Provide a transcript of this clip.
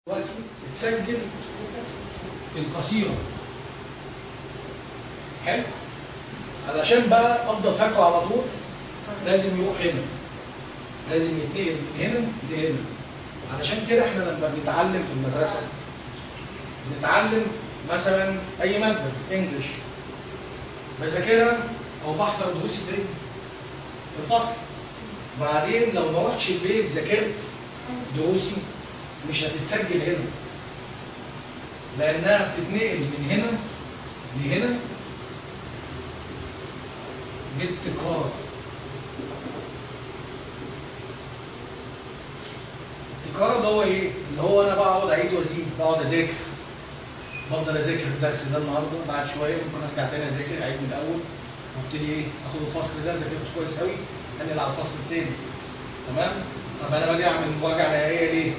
دلوقتي اتسجل في القصيرة. حلو؟ علشان بقى افضل فاكره على طول لازم يروح هنا، لازم يتنقل من هنا لهنا. علشان كده احنا لما بنتعلم في المدرسة بنتعلم مثلا اي مادة انجلش بذاكرها او بحضر دروسي فين؟ في الفصل. بعدين لو ما رحتش البيت ذاكرت دروسي مش هتتسجل هنا، لانها بتتنقل من هنا لهنا بالتكرار. التكرار ده هو ايه؟ اللي هو انا بقعد اعيد وازيد، بقعد اذاكر، بفضل اذاكر الدرس ده النهارده، بعد شوية ممكن ارجع تاني اذاكر، اعيد من الاول وابتدي ايه؟ اخد الفصل ده ذاكرته كويس قوي، انقل على الفصل التاني. تمام؟ طب انا باجي اعمل مراجعه نهائية ليه؟